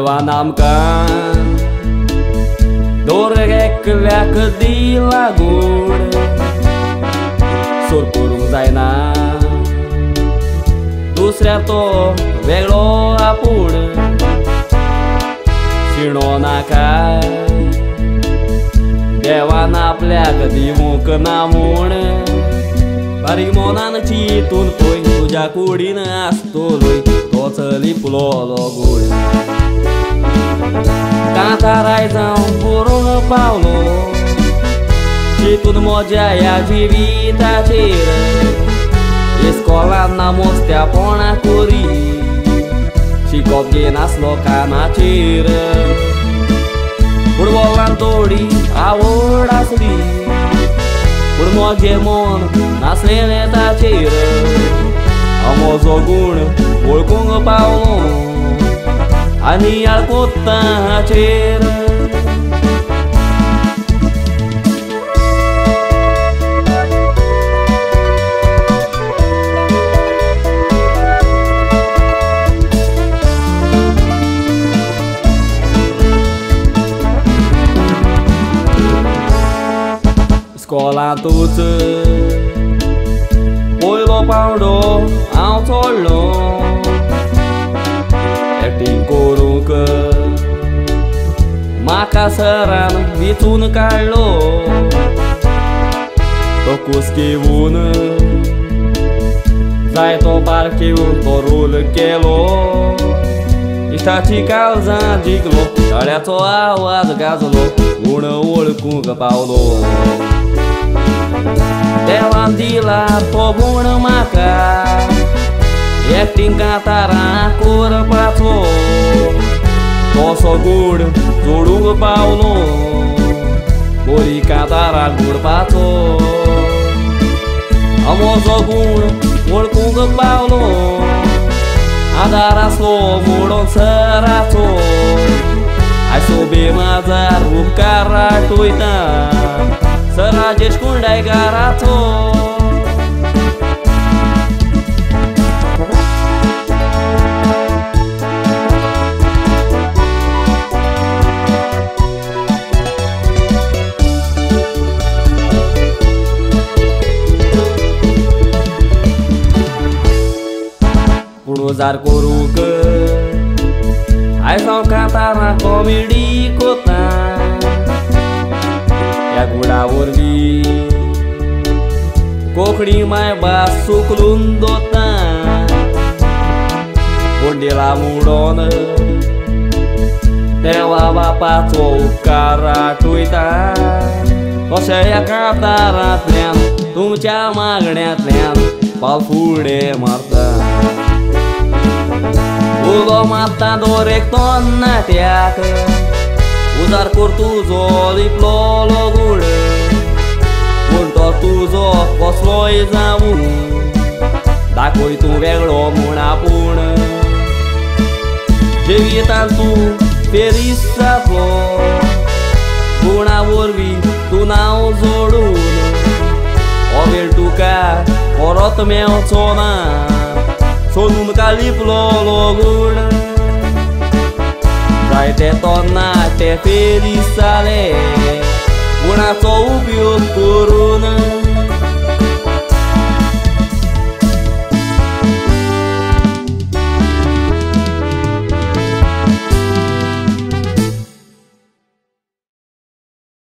देवान आमकां दर एकल्याक दिला गूण, सोर करूंक जायना दुसऱ्या तो वेगळो आपूण। शिणो नाका देवान आपल्याक दिवंक ना म्हूण, बारीक मनान चिंतून पळय तुज्या कुडीन आसतलोय तोच लिपलोलो गूण। कांताराय जावं बरोवंक पावलो चिंतून म्हज्या ह्या जिविताचेर, इस्कोलान ना मोस्त्यापणां करी शिकोप घेनासलो कानाचेर। फुटबॉलान थोडी आवड आसली पूण म्हजें मन नासलें ताचेर, हांव म्हजो गूण वळखूंक पावलो आनी आळकोताचेर। इस्कोलांतूच पयलो पावंडो हांव चडलो, एक्टींग करूंक म्हाका सरान विचून काडलो। तो कुस घेवन जायतो पार्क घेवन तो रोल केलो, इश्टाची काळजां जिखलो, तळ्याचो आवाज गाजलो, गूण वळखूंक पावलो। देवान दिला तो गूण म्हाका एक्टींग कांतारां करपाचो, तसो गूण जोडूंक पावलो बरी कांतारां घडपाचो। हांव म्हजो गूण वळखूंक पावलो आदार आसलो म्हणून सराचो, आयज सोबे माजार उपकार आठवयता सर राजेश कुंडायकाराचो। पूण उजार करूंक आयज हांव कांतारां कॉमेडी कोता, ह्या गुणा वरवीं कोंकणी मायभास उखलून दवरता। कोंडेला म्हणून देवा बापाचो उपकार आठवयता, तशें ह्या कांतारांतल्यान तुमच्या मागण्यांतल्यान पावल फुडें मारता। उलो मारता दर एक तरणाट्याक उजार कर तुजो लिपलोलो गूण, पूण तो तुजो कसलोय जावूं दाखय तूं वेगळो म्हूण आपूण। जिवितांत तूं फेरीस जातलो गुणा वरवीं तूं नांव जोडून, हो वेळ तुका परत मेवचो ना सोदून का लिपलोलो गूण। जायते तरणाटे फेरीस जाले गुणाचो उपयोग करून।